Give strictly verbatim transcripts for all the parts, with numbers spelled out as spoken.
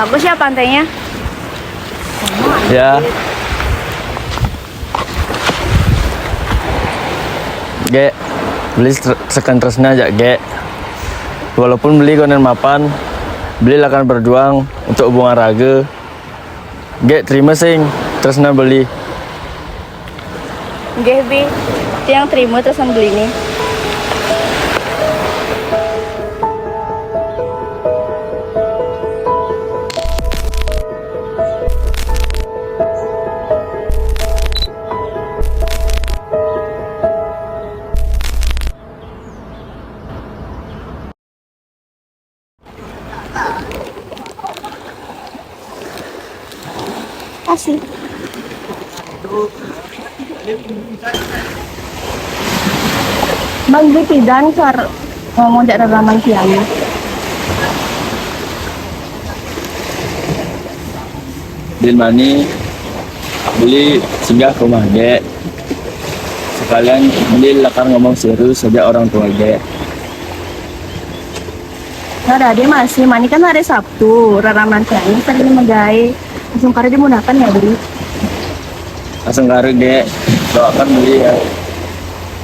Bagus ya pantainya. Ya. Gek, beli seken tresna aja, Gek. Walaupun beli konen mapan, beli akan berjuang untuk hubungan raga. Gek, terima sing tresna beli. Nggih, Bi. Tiang terima tresna beli nih. Asik. Bang Gri pidan kar ngomong jak raraman tiang. Din mani, beli singgah ke rumah Gek. Sekalian beli lakar ngomong serius saja orang tua Gek. Nah, ada masih mani kan hari Sabtu, raraman tiang sering megai. Langsung kare dimunakan ya, Beli. Langsung kare, Gek. Doakan beli ya.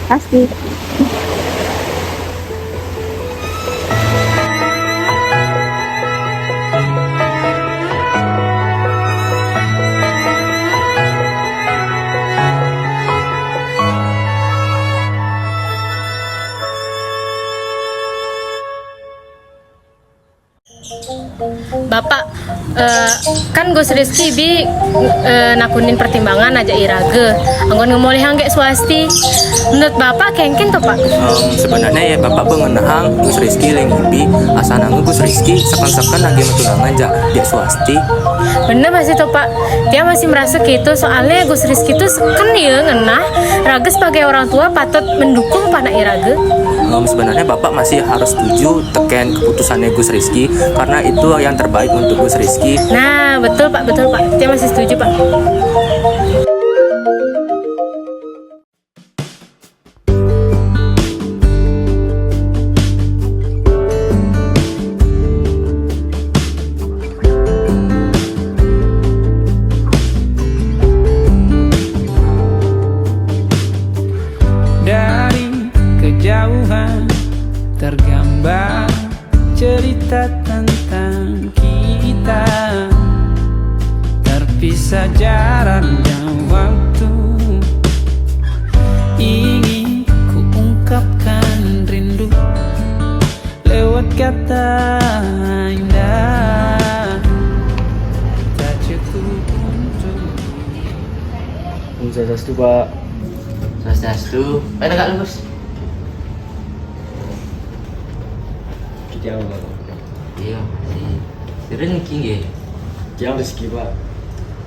Pasti. Bapak, eh, kan Gus Rizky bi, eh, nakunin pertimbangan aja iraga. Anggon ngemolihang Gek Swasti. Menurut Bapak kengken tuh, Pak? Em, sebenarnya ya Bapak pengenahang Gus Rizky leng bi, asal nanggu Gus Rizky seken-seken lagi tunangan aja Gek Swasti. Bener masih tuh, Pak. Dia masih merasa gitu, soalnya Gus Rizky tuh seken ya ngenah. Raga sebagai orang tua patut mendukung panak iraga. Em, sebenarnya Bapak masih harus setuju teken keputusannya Gus Rizky karena itu yang terbaik untuk Gus Rizky. Nah, betul Pak, betul Pak. Saya masih setuju Pak. Dari kejauhan tergambar cerita tentang kita, terpisah jarak dan waktu. Ingin kuungkapkan rindu lewat kata indah. Tak cukup untuk. Om Swastiastu, Pak. Swastiastu. Pada Kak Lus. Kita apa, Pak? Iya, masih. Sering niki nggih. Tiang Rizky, Pak.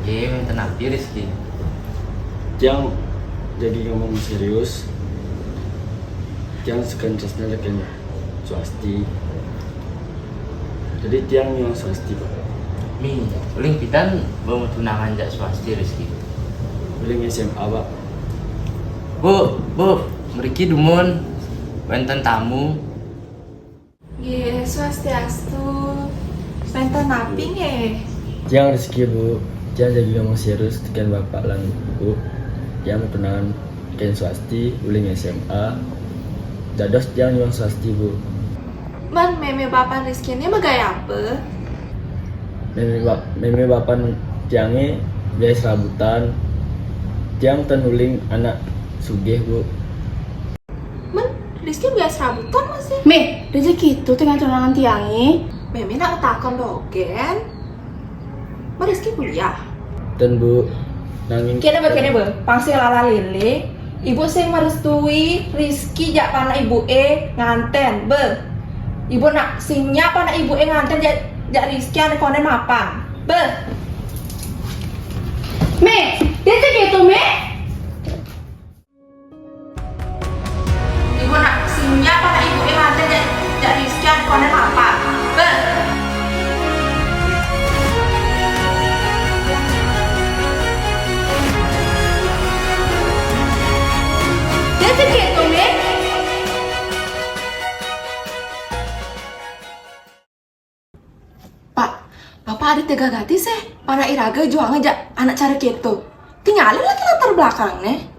Nggih, wonten napi Rizky? Tiang jadi ngomong serius. Tiang seken tresna teken Swasti. Jadi tiang nyuang Swasti, Pak. Mi, uling pidan bawa tunangan jak Swasti Rizky? Uling S M A, Pak. Bu, Bu, mriki dumun wonten tamu. Nggih, swastiastu. Wonten napi nggih? Tiang Rizky, Bu. Tiang jadi ngomong serius teken Bapak lan Bu. Tiang tunangan teken Swasti, uling S M A. Dados tiang nyuang Swasti, Bu. Man, meme bapak Rizky ini megai apa? Meme ba-, meme bapan tiange biaya serabutan. Tiang ten uling anak sugih, Bu. Men, Rizky biasa serabutan masih. Meh, rezeki itu tengah tunangan tiangi. Meme nak takon dogen. Men Rizky kuliah. Ten, Bu. Nanging kene be, kene be. Pang sing lala lele. Ibu sing merestui Rizky jak panak ibu e nganten, be. Ibu nak sing nyak panak ibu e nganten jak, jak Rizky ane konen mapan. Be. Meh, dia tuh gitu, Meh. Ibu nak sing nyak panak ibu e nganten jak, jak Rizky ane konen mapan. Be. Dia tuh gitu, Meh. Pak, Bapak ada tega gati sih, anak iraga juang aja anak cara gitu. Tinggalin lagi latar belakangnya.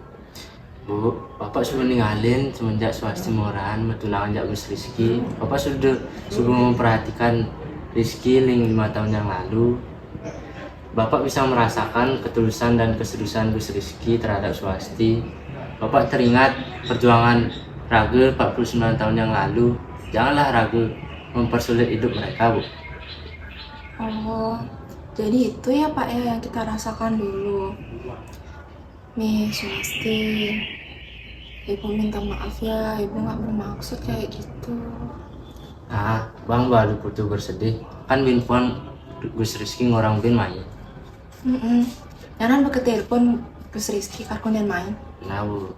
Bu, Bapak sudah ninggalin semenjak Suwasti morahan, metunangan jak Gus Rizky. Bapak sudah sudah memperhatikan Rizky ling lima tahun yang lalu. Bapak bisa merasakan ketulusan dan keseriusan Gus Rizky terhadap Suwasti. Bapak teringat perjuangan raga empat puluh sembilan tahun yang lalu. Janganlah ragu mempersulit hidup mereka, Bu. Oh, jadi itu ya, Pak, ya, yang kita rasakan dulu. Nih, Suwasti, Ibu minta maaf ya, Ibu nggak bermaksud kayak gitu. Ah, Bang baru kudu bersedih. Kan bin phone Gus Rizky ngorang bin main. Mm-mm. Nyanan beke telepon Gus Rizky karkunian main. Nah, Bu.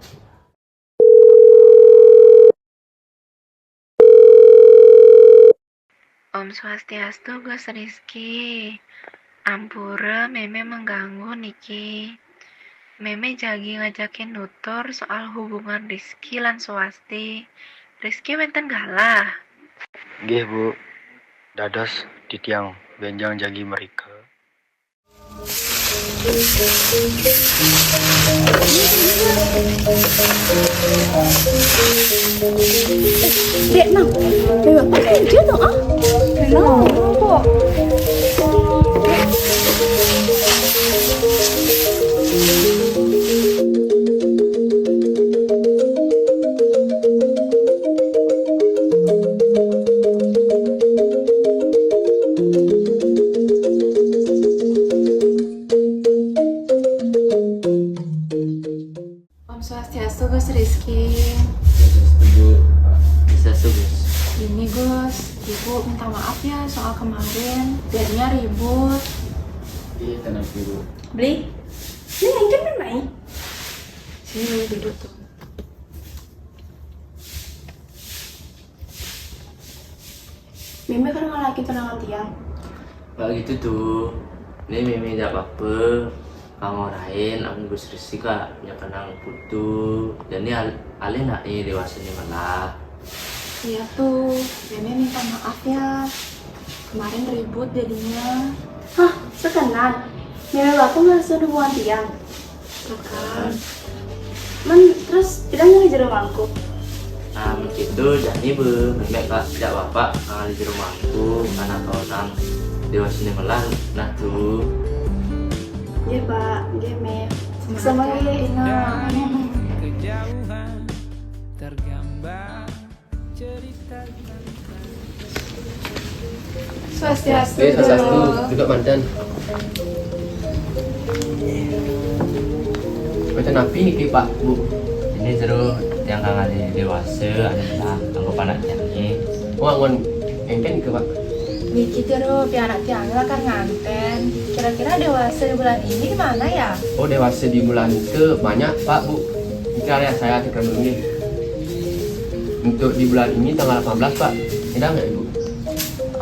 Om Swastiastu, Gus Rizky. Ampura, Meme mengganggu niki. Meme jagi ngajakin nutur soal hubungan Rizky lan Swasti. Rizky wenten galah? Nggih, Bu. Dados titiang benjang jagi mrika. Dek, Nang. Ayo, apa kerja dong, ah? Kenapa? Om Swastiastu, Gus Rizky. Swastiastu, Bu. Swastiastu, Gus. Ini, Gus, Ibu minta maaf ya soal kemarin. Jadinya ribut. Iya, tenang, Bu. Beli? Beli, yang kan main. Sini, duduk tuh. Meme kan ngalaki tunangan tiang. Nggak gitu tuh. Ini Meme jak bapa, kamu rain, amun Gus Rizky kak, nyekenang putu. Jadi al-, alih nak ini dewasa ini malah. Iya tuh, Meme minta maaf ya. Kemarin ribut jadinya. Hah, sekenan? Meme bapa nggak hubungan tiang? Tuh kan. Men, terus pidang ngalih jero mangkuk? Nah, begitu, jani be, Meme kak, jak bapa ngalih jero mangkuk, anak orang dewasa ini malah, nah tuh. Nggih, Pak. Nggih, Meme. Sama-sama, nggih. Kejauhan tergambar. Swastiastu, eh, swastiastu, duduk manten. Manten napi niki, Pak, Bu? Ini jero tiang kang adi dewasa, anu lah, anggo panak tiang niki. Oh, anggon engken niki, Pak? Niki jero pianak tiang lakar nganten. Kira-kira dewasa di bulan ini di mana ya? Oh, dewasa di bulan ke banyak, Pak, Bu. Niki area saya tukang nggih. Untuk di bulan ini tanggal delapan belas, Pak. Ada nggak, Ibu?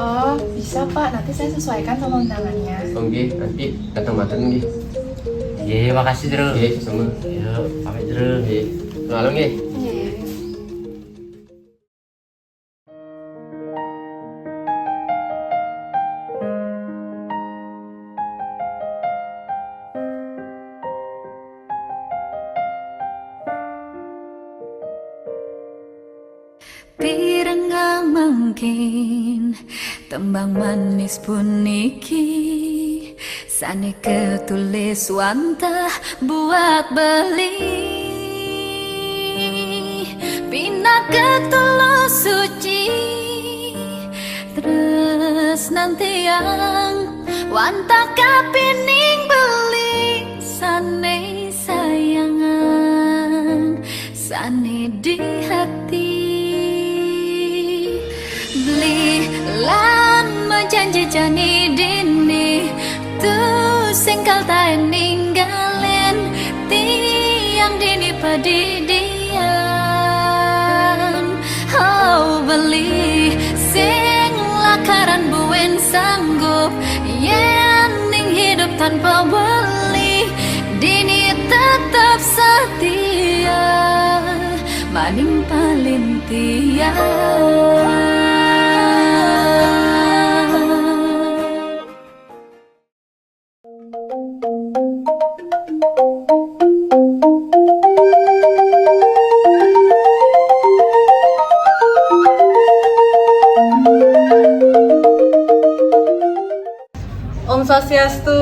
Oh, bisa, Pak. Nanti saya sesuaikan sama undangannya. Oh, nggih, nanti datang matur nggih. Nggih, makasih, Jero. Nggih, sama. Yuk, pamit, Jero. Nggih. Lalu nggih. Nggih. Pirengga mangkin tembang manis puniki sane ketulis wantah buat beli. Pinaka tulus suci tresnan tiang wantah kapining beli sane sayangan sane di hati. Beli lan majanji jani dini tu sing kaltaen ninggalin tiang dini padidian. Oh, beli sing lakaran buin sanggup yen ning hidup tanpa beli dini tetap setia maning paling tiang. Swastiastu.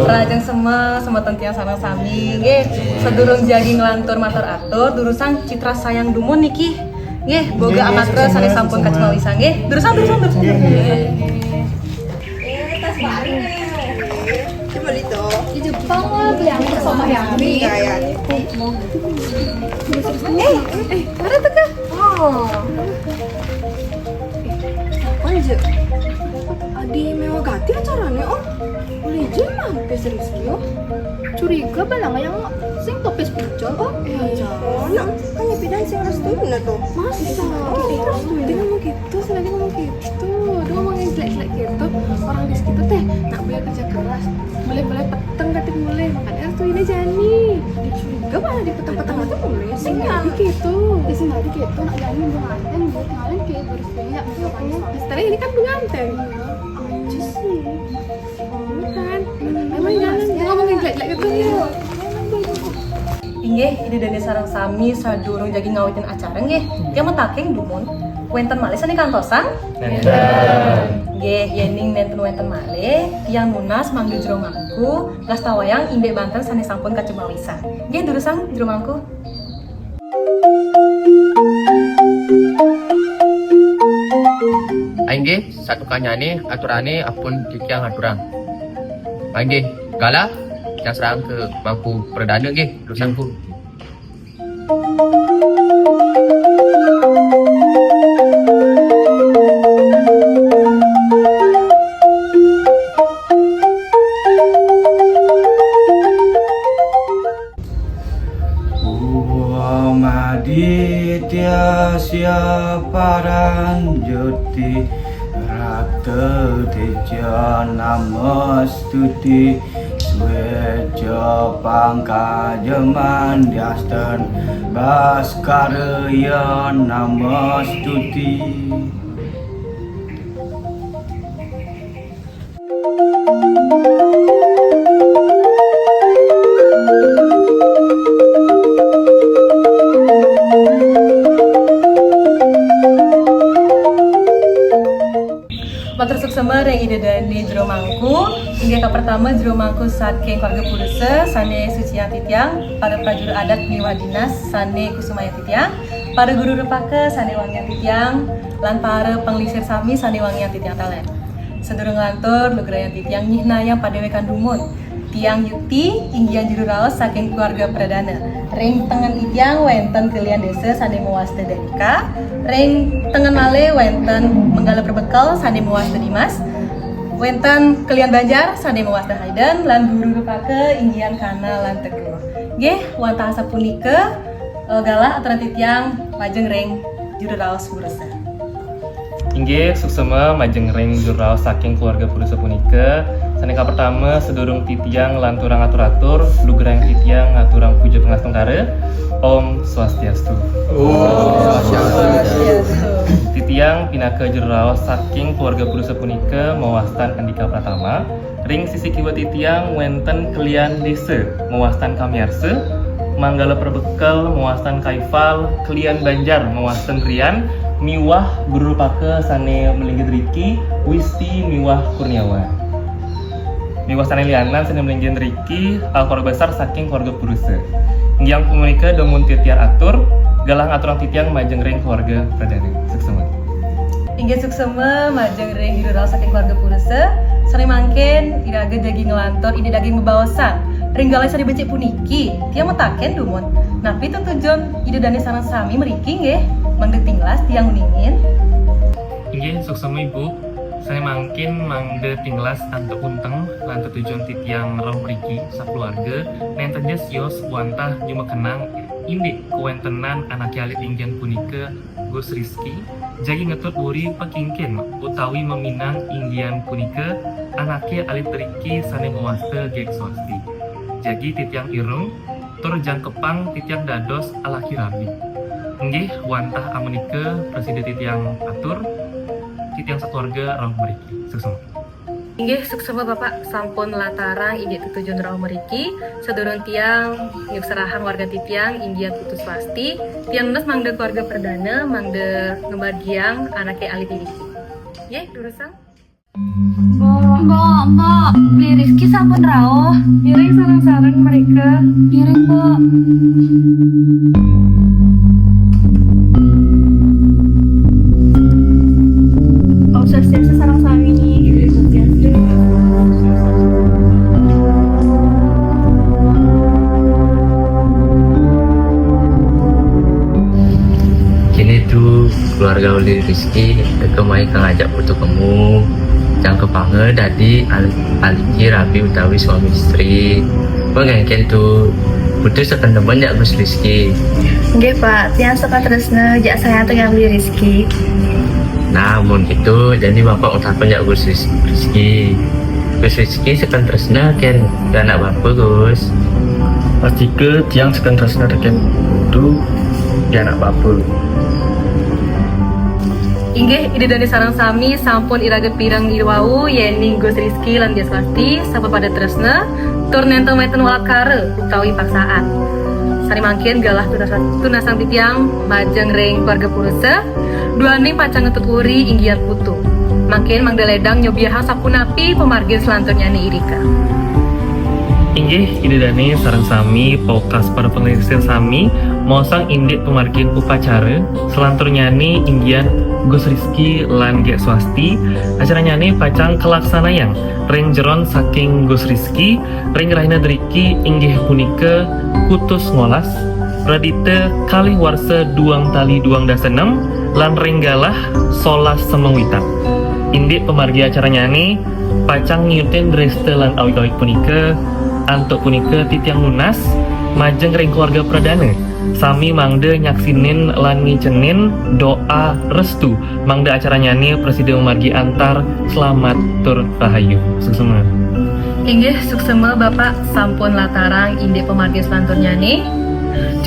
Rahajeng semeng, semeton tiang sareng sami. Nggih, sedurung jagi nglantur matur atur, durusang citra sayang dumun niki. Nggih, boga amatra sané sampun kacimawisang nggih. Durusang, durusang, durusang. Coba lihat. Di Jepang lah, beli yang sama yang ini. Iya, iya. Eh, eh, mana tuh, Kak? Oh. Apa aja? Adi mewah gati acaranya, oh. Boleh aja mampir serius, yo. Curiga balang yang sing topis picol, oh. Iya, kan nyepidan sing restu bener tuh. Masa? Dia ngomong gitu, selalu ngomong gitu. Dia ngomongin jelek-jelek gitu. Orang di situ teh, nak boleh kerja keras. Boleh-boleh peteng katik mulai. Makanya restu ini jani. Dia curiga mana di peteng-peteng itu mulai. Sing jadi gitu. Di sini jadi gitu, nak jani bunganten, buat ngalahin kayak baru punya. Setelah ini kan bunganten. Aja sih. Bukan. Emang jangan ngomongin jelek-jelek gitu. Inggih, Ida Dane sareng sami sadurung jagi ngawitin acara nggih. Tiang mataken dumun. Wenten malih sané kantosang? Nenten. Nggih, yening nenten wenten malih, tiang nunas mangda jero mangku, ngastawayang indik banten sané sampun kacimawisang. Nggih, durusang jero mangku. Inggih, satukanyane aturane ampun titiang aturang. Inggih, galah titiang serahang ke mangku pradana nggih, durusang. Uwam aditya sia paranjoti, rata teja namastuti, sweja pangkajaman diasten, baskarya namastuti. Matur suksema ring Ida Dane jero mangku. Inggih kapertama jero mangku saking keluarga purusa sane suciang titiang, para prajuru adat miwah dinas sane kusumayang titiang, para guru rupaka sane wangiang titiang, lan para panglingsir sami sane wangiang titiang taler. Sadurung nglantur, lugrayang titiang nyihnayang padewekan dumun. Tiang Yukti, inggihan juru raos saking keluarga pradana. Ring tengen titiang wenten kelian desa sane mawasta Danika, ring tengen malih wenten Manggala Perbekel sane mawasta Dimas, wenten kelian Banjar sane mawasta Haiden, lan guru rupaka inggihan Kana lan Teguh. Nggih, wantah asapunika, eh, galah aturang titiang majeng ring juru raos purusa. Inggih, suksema majeng ring juru raos saking keluarga purusa punika. Sane kapertama, sadurung titiang nglanturang atur-atur, lugrayang titiang ngaturang puja pangastungkara. Om Swastiastu. Om Swastiastu. Titiang pinaka juru raos saking keluarga purusa punika mawastan Andika Pratama. Ring sisi kiwa titiang wenten kelian desa mawastan Kamiarsa, Manggala Perbekel mawastan Kaifal, kelian Banjar mawastan Rian, miwah guru rupaka sane malinggih riki, Wisti miwah Kurniawan. Miwah sane lianan sane malinggih riki, eh, keluarga besar saking keluarga purusa. Inggih punika dumun titiang atur, galah ngaturang titiang majeng ring keluarga pradana. Suksema. Inggih suksema majeng ring juru raos saking keluarga purusa. Sane mangkin iraga jagi nglantur indik daging bebaosan. Ring galah sane becik puniki, tiang mataken dumun. Napi ten tujuan Ida Dane sareng sami mriki nggih? Mangda tinglas tiang uningin. Inggih suksema Ibu. Sane mangkin mangda tinglas antuk unteng lan tetujon titiang rauh mriki sakeluarga nenten ja sios wantah nyumekenang indik kawentenan anake alit inggihan punika Gus Rizky, jagi ngetut wuri pakingkin utawi maminang inggihan punika anake alit driki sane mawasta Gek Swasti. Jagi titiang irung tur jangkepang titiang dados alaki rabi. Inggih wantah amunika prasida titiang atur, titiang sakeluarga rauh mriki. Suksema. Inggih, suksema Bapak sampun latarang indik tetujon rauh mriki. Sadurung tiang nyukserahang warga titiang inggih Putu Swasti, tiang nunas mangda keluarga perdana mangda ngebagiang anake alit niki. Nggih, durusang. Mbok, mbok, Beli Rizky sampun rauh. Ngiring sareng-sareng mereka. Ngiring, mbok. Om Swastiastu sareng sami. Kini tu keluarga Uli Rizky teka mai ka ngajak putu kemu. Jangkepanga dadi al- aliki rabi utawi suami istri. Pengengken tu putus seken demen jak Gus Rizky. Nggih, Pak. Tiang seken tresna jak sayantu kalian Beli Rizky. Nah, mun gitu, jani Bapak ngucapin jak Gus Riz- Rizky. Gus Rizky seken tresna ken anak Bapak, Gus. Pastika tiang seken tresna teken tu anak Bapak. Inggih, Ida Dane sareng sami sampun iraga pireng ida wau yening Gus Rizky lan Gus Wasti sampun pada tresna tur nenten wenten walatkara utawi paksaan. Sane mangkin galah tunasang, tunasang titiang majeng ring keluarga purusa, duaning pacang ngetuturi inggihan putu. Mangkin mangda ledang nyobiahang sapunapi pamargin selanturnyane irika. Inggih, Ida Dane sareng sami, paukas para panglingsir sami, maosang indik pamargin upacara, selanturnyane inggihan Gus Rizky lan Gek Swasti, acaranyane pacang kalaksanayang ring jeron saking Gus Rizky, ring rahina driki inggih punika kutus ngolas, pradita kalih warsa duang tali duang dasa enem, lan ring galah solas semeng witan. Indik pamargi acaranyane pacang ngiutin dresta lan awig-awig punika, antuk punika titiang nunas majeng ring keluarga pradana, sami mangda nyaksinin lan ngicenin doa restu mangda acaranyane prasida mamargi antar slamet tur rahayu. Suksma. Inggih, suksma Bapak sampun latarang indik pamargi selanturnyane.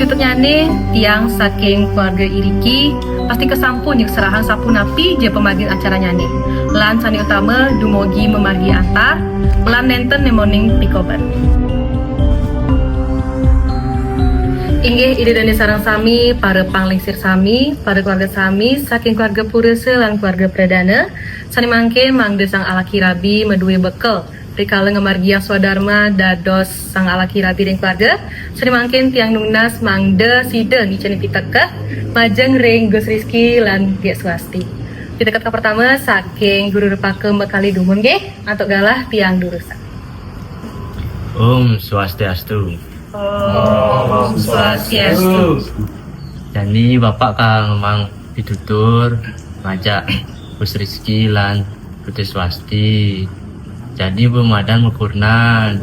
Cutetnyane tiang saking keluarga iriki pasti kesampun nyekserahang sapunapi ja pamargin acaranyane. Lan sane utama dumugi mamargi antar lan nenten nemoning pikobet. Inggih, Ida Dane sareng sami, para panglingsir sami, para keluarga sami, saking keluarga Purasa lan keluarga Pradana, sane mangkin mangda sang alaki rabi madue bekel rikala ngamargiang swadarma dados sang alaki rabi ring keluarga. Sane mangkin tiang nunas mangda sida ngicenin piteket majeng ring Gus Rizky lan Gek Swasti. Piteket kapertama saking Guru Repaka Mekali Dumun nggih, antuk galah tiang durusang. Om Swastiastu. Om Swastiastu. Jani Bapak kal ngemang pitutur majak Gus Rizky lan Putu Swasti. Jani bemadan mapurnan.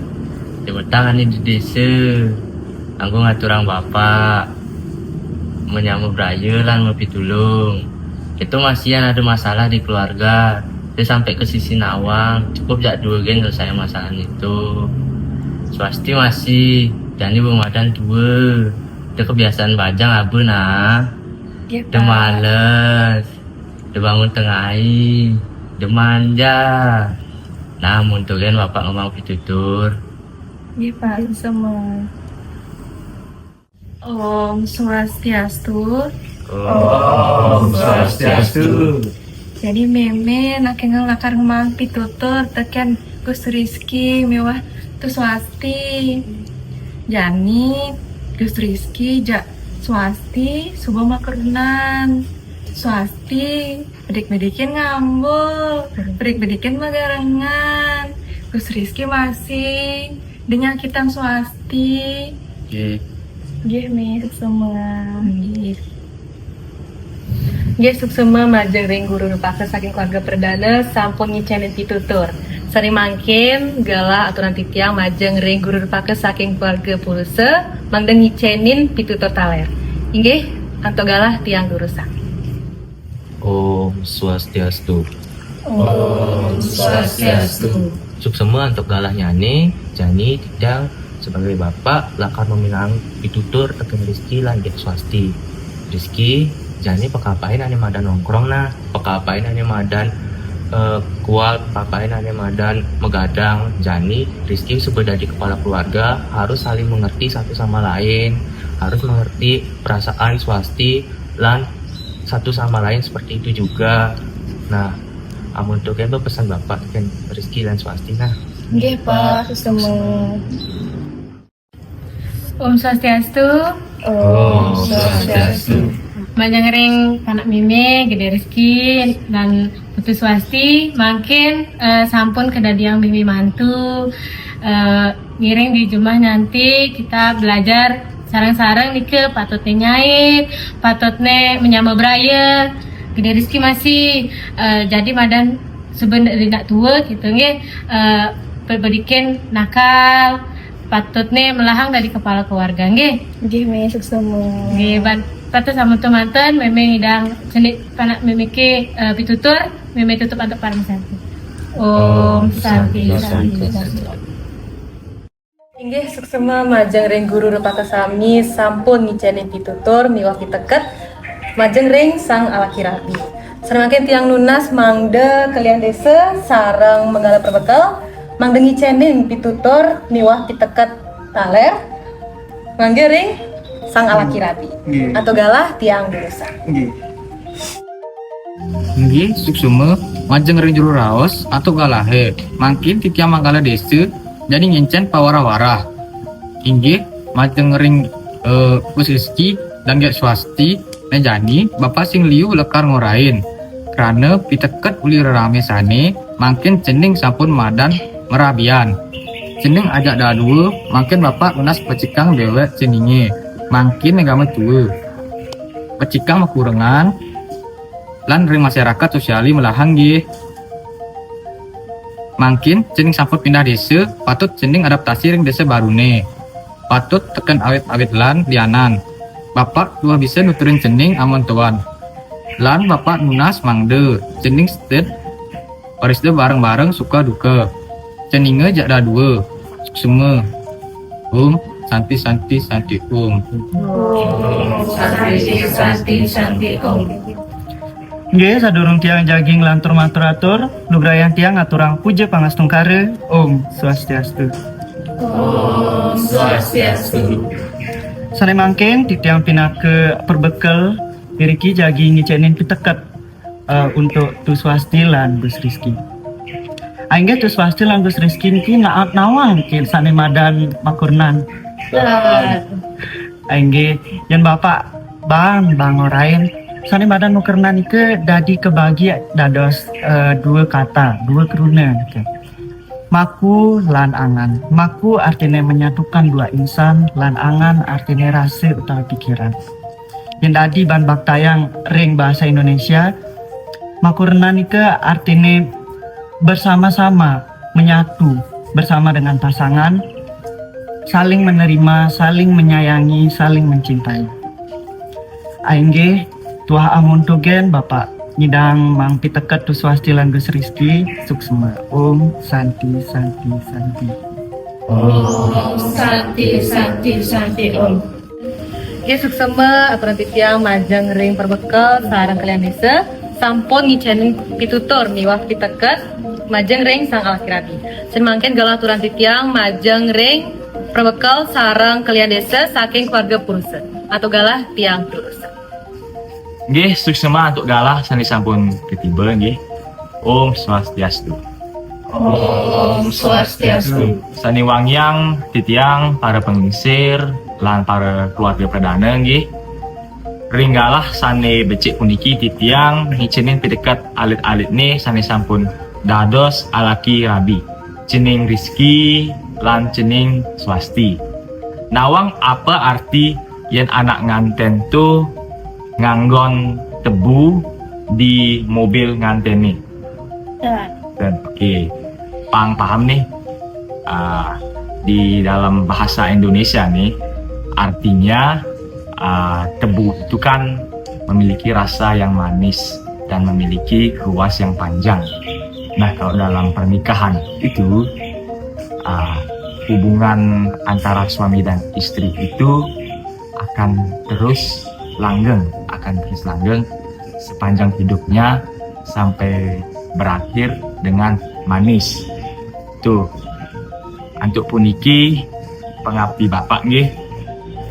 Jebetang ane di desa. Anggo ngaturang Bapak. Menyama braya lan mapitulung. Itu masih ada masalah di keluarga. Dia sampai ke sisi nawang. Cukup jak dua gen selesai masalah itu. Swasti masih. Jani bemadan tua. Dia kebiasaan bajang abu nah. Dia males. Dia bangun tengah hari. Dia manja. Nah, mun tugen Bapak ngomong pitutur. Nggih, Pak, semua. Om Swastiastu. Om Swastiastu. Jadi meme nakeng lakar ngemang pitutur teken Gus Rizky miwah Tu Swasti. Jani Gus Rizky jak Swasti suba makerunan. Swasti bedik-bedikin ngambul, bedik-bedikin magarengan. Gus Rizky masih dinyakitan Swasti. Nggih. Nggih, Mi, semua. Nggih. Nggih, suksma majeng ring Guru Rupaka saking keluarga Perdana sampun ngicenin pitutur. Sane mangkin galah aturan titiang majeng ring Guru Rupaka saking keluarga Pursa mangda ngicenin pitutur taler. Inggih, antuk galah tiang durusang. Om Swastiastu. Om Swastiastu. Suksma antuk galahnyane, jani titiang sebagai bapak lakar maminang pitutur teken Rizky lan Gek Swasti. Rizky, jani pakapain ane madan nongkrong nah, pakapain ane madan eh, kual, pakapain ane madan magadang. Jani Rizky suba dadi kepala keluarga harus saling mengerti satu sama lain, harus mengerti perasaan Swasti lan satu sama lain seperti itu juga. Nah, Amun tu kan pesan Bapak kan Rizky lan Swasti nah. Nggih, Pak, suksema. Om Swastiastu. Om Swastiastu. Majeng ring panak mimi, Gede Rizky, dan Putu Swasti, mangkin eh, sampun kedadiang mimi mantu. Eh, ngiring di jumah nanti kita belajar sareng-sareng nika patutnya nyait, patutnya menyama beraya. Gede Rizky masih eh, jadi madan sebenarnya tua gitu nggih. Eh, bedikin nakal, patutnya melahang dari kepala keluarga nggih. Nggih, Mi, suksema. Nggih, ban patut sama tumanten mimi ngidang cenik panak mimi ke eh, pitutur, mimi tutup antuk paramasanti. Om Santi. Inggih suksema majeng ring guru rupaka sami sampun ngiceni pitutur miwah piteket majeng ring sang alaki rabi. Sane mangkin tiang nunas mangda kelian desa sareng manggala perbekel mangda ngicenin pitutur miwah piteket taler mangga ring sang alaki rabi. Nggih. Atau galah tiang durusang. Nggih. Nggih, suksema majeng ring juru raos atau galahe. Mangkin titiang manggala desa jadi ngincen pawarah-warah. Inggih, majeng ring eh, Gus Rizky dan Gek Swasti, ne jani Bapak sing liu lekar ngorain. Krana piteket uli rerame sane mangkin cening sampun madan merabian. Cening ajak dadua, mangkin Bapak nunas pecikang dewek ceninge. Mangkin negama tua. Pecikang makurengan, lan ring masyarakat sosiali melahang nggih. Mangkin cening sampun pindah desa, patut cening adaptasi ring desa barune. Patut teken awit-awit lan lianan. Bapak tuah bisa nuturin cening amun tuan. Lan Bapak nunas mangda cening setet parisda bareng-bareng suka duka. Ceninga jak dadua. Suksema. Om Santi Santi Santi Om. Santi Santi Santi Om. Nggih, sadurung tiang jagi nglantur matur-atur, lugrayang tiang ngaturang puja pangastungkara. Om Swastiastu. Om Swastiastu. Sane mangkin titiang pinaka perbekel iriki jagi ngicenin piteket eh, untuk Tu Swasti lan Gus Rizky. Inggih, Tu Swasti lan Gus Rizky niki naat nawang niki sane madan makurnan. Inggih, yen Bapak bang bang orain sane madan makurnan nika dadi kebagi dados eh, dua kata, dua kruna niki. Maku lan angan. Maku artine menyatukan dua insan lan angan artine rasa utawi pikiran. Yen dadi ban baktayang ring bahasa Indonesia, makurenan nika artine bersama-sama, menyatu bersama dengan pasangan, saling menerima, saling menyayangi, saling mencintai. Ainggih, tuah amun tugen Bapak nyidang mang piteket Tu Swasti lan Gus Rizky, suksma. Om Santi Santi Santi. Om Santi Santi Santi Om. Nggih suksema aturan titiang majeng ring perbekel sareng kalian desa sampun ngicenin pitutur miwah piteket majeng ring sang alaki rabi. Sen mangkin galah aturan titiang majeng ring perbekel sareng kalian desa saking keluarga purusa. Atau galah tiang purusa. Nggih, suksema antuk galah sane sampun ketiba nggih. Om Swastiastu. Om Swastiastu. Sane wangiang titiang para penglingsir lan para keluarga pradana nggih. Ring galah sane becik puniki titiang ngicenin piteket alit-alitne sane sampun dados alaki rabi. Cening Rizki lan cening Swasti. Nawang apa arti yen anak nganten tu nganggon tebu di mobil ngantene? Dan oke, pang paham nih. Ah, di dalam bahasa Indonesia nih, artinya ah, tebu itu kan memiliki rasa yang manis dan memiliki ruas yang panjang. Nah, kalau dalam pernikahan itu ah, hubungan antara suami dan istri itu akan terus langgeng, akan terus langgeng sepanjang hidupnya sampai berakhir dengan manis. Tuh, antuk puniki pangabdi bapak nggih.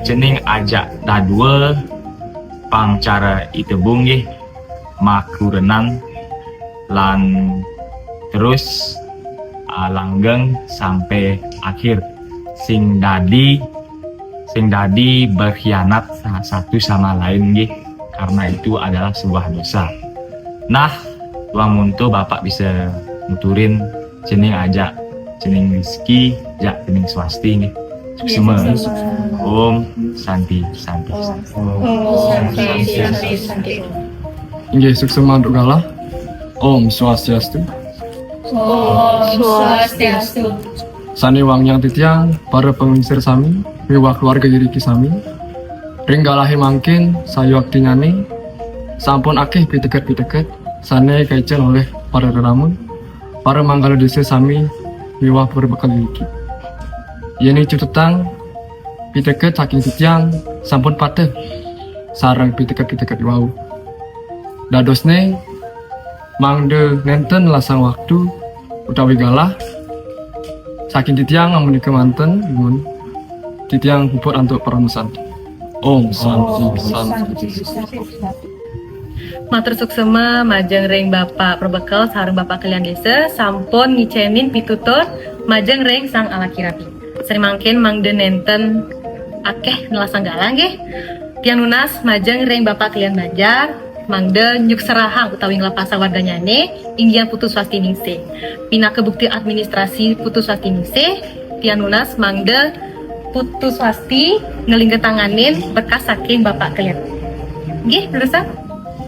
Cening ajak dadua pang cara itebu nggih makurenan lan terus, eh, langgeng sampai akhir. Sing dadi, sing dadi berkhianat satu sama lain, nggih, karena itu adalah sebuah dosa. Nah, wang monto Bapak bisa nuturin jeneng ajak, jeneng Rizki, jak jeneng Swasti, nggih. Suksema. Om Santi, Santi. Om Santi, Santi, Santi. Inggih, suksema untuk galah. Om Swastiastu. Om Swastiastu. Sane wangiang titiang, para panglingsir sami, miwah keluarga iriki sami. Ring galahe mangkin, sayuaktinyane, sampun akeh piteket-piteket, sane kaicen oleh para reramun, para manggala desa sami, miwah para bekal iriki. Yene cutetang, piteket saking titiang sampun pateh sareng piteket-piteket wau. Dadosne mangda nenten lasang waktu utawi galah saking titiang amunika manten, mun titiang puput antuk parama santi. Om Santi, Santi. Matur suksema majeng ring Bapak Perbekel sareng Bapak Kelian Desa sampun ngicenin pitutur majeng ring Sang Alaki Rabi. Sane mangkin mangda nenten akeh nelasang galah nggih. Tiang nunas majeng ring Bapak Kelian Banjar, mangda nyukserahang utawi nglepasang warganyane, inggih Putu Swasti Ningsih. Pinaka bukti administrasi Putu Swasti Ningsih, tiang nunas mangda Putu Swasti nglingga tanganin berkas saking Bapak Kelian. Nggih, leresan.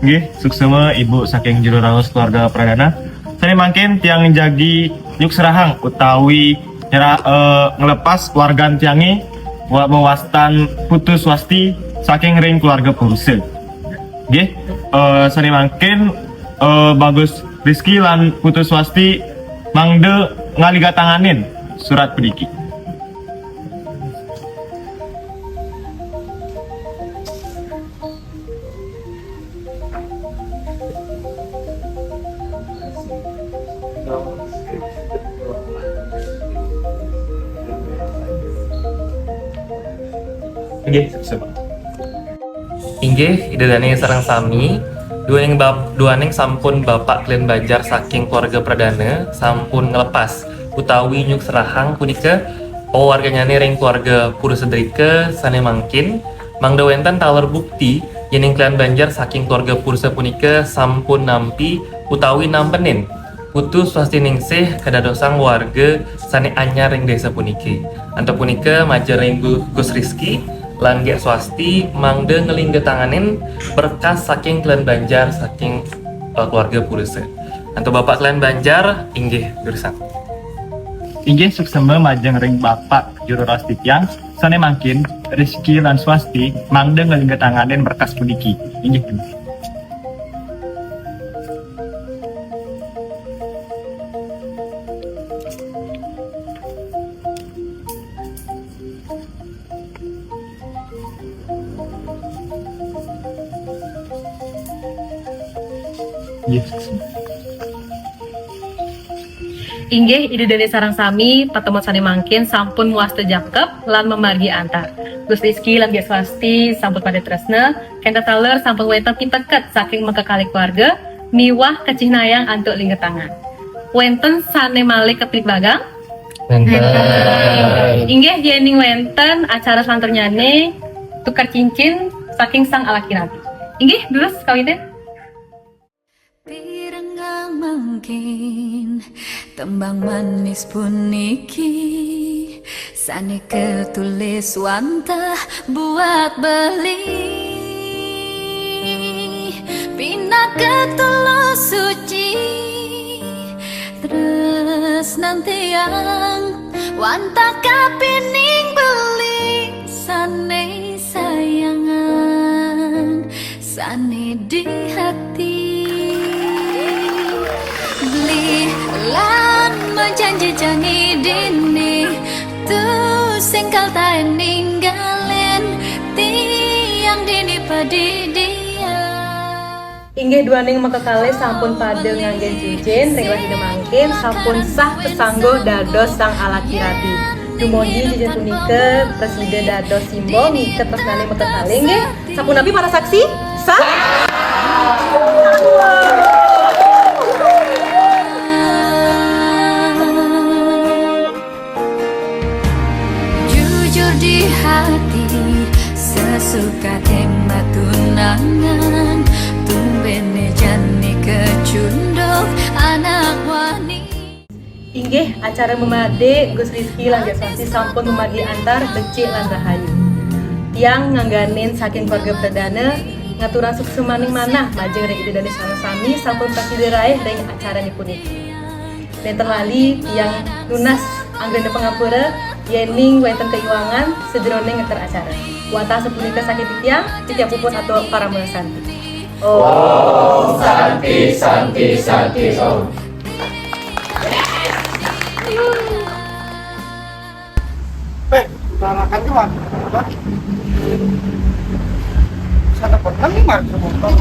Nggih, suksema Ibu saking Juru Raos Keluarga Pradana. Sane mangkin tiang jagi nyukserahang utawi nyera-, eh, nglepas wargan tiange wa-, mawastan Putu Swasti saking ring keluarga Purusa. Nggih, eh, sane mangkin, eh, Bagus Rizki lan Putu Swasti mangda nglingga tanganin surat puniki. Nggih, siap. Inggih, Ida Dane sareng sami, duaning bap-, duaning sampun Bapak Kelian Banjar saking keluarga Pradana sampun nglepas utawi nyukserahang punika pawarganyane ring keluarga Purusa Drika sane mangkin, mangda wenten taler bukti yening Kelian Banjar saking keluarga Purusa punika sampun nampi utawi nampenin Putu Swasti Ningsih kadadosang warga sane anyar ring desa puniki. Antuk punika majeng ring Gu-, Gus Rizki lan Gek Swasti mangda nglingga tanganin berkas saking Kelian Banjar saking, eh, keluarga Purusa. Antuk Bapak Kelian Banjar, inggih, durusang. Inggih, suksema majeng ring Bapak Juru Raos titiang, sane mangkin Rizki lan Swasti mangda nglingga tanganin berkas puniki. Inggih. Yes. Inggih, Ida Dane sareng sami, patemon sane mangkin sampun wasta jangkep lan mamargi antar. Gus Rizki lan Gek Swasti sampun pada tresna, kenten taler sampun wenten piteket saking makakalih keluarga miwah kacihnayang antuk lingga tangan. Wenten sane malih keplik bagang? Wenten. Inggih, yening wenten acara selanturnyane tukar cincin saking Sang Alaki Rabi. Inggih, durus kawitin. Pirengang mangkin tembang manis puniki, sane ketulis wantah buat beli. Pinaka tulus suci tresnan tiang wantah kapining beli sane sayangan sane di hati. Beli lan majanji-janji dini, tusing kaltaen ninggalin tiang dini padidian. Inggih, duaning makakalih sampun pada nganggen cincin ring rahina mangkin, sampun sah kasangguh dados Sang Alaki Rabi. Dumogi cincin punika prasida dados simbol ngiket tresnane makakalih, nggih. Sapunapi para saksi? Sah? Inggih, acara memadé Gus Rizky lan Dék Swasti sampun memargi antar becik lan rahayu. Tiang ngangganin saking keluarga pradana ngaturang suksemaning manah majeng ring Ida Dané sareng sami sampun prasida raih ring acarane puniki. Nénten lali tiang nunas anggana pangapura yéning wénten kaiwangan sajeroning ngekter acara. Wantah sapunika saking titiang, titiang puput atur parama santi. Om Santi, Santi, Santi, Om. Eh, utarakan ke mana? Sana pernah nih, Mas, motor.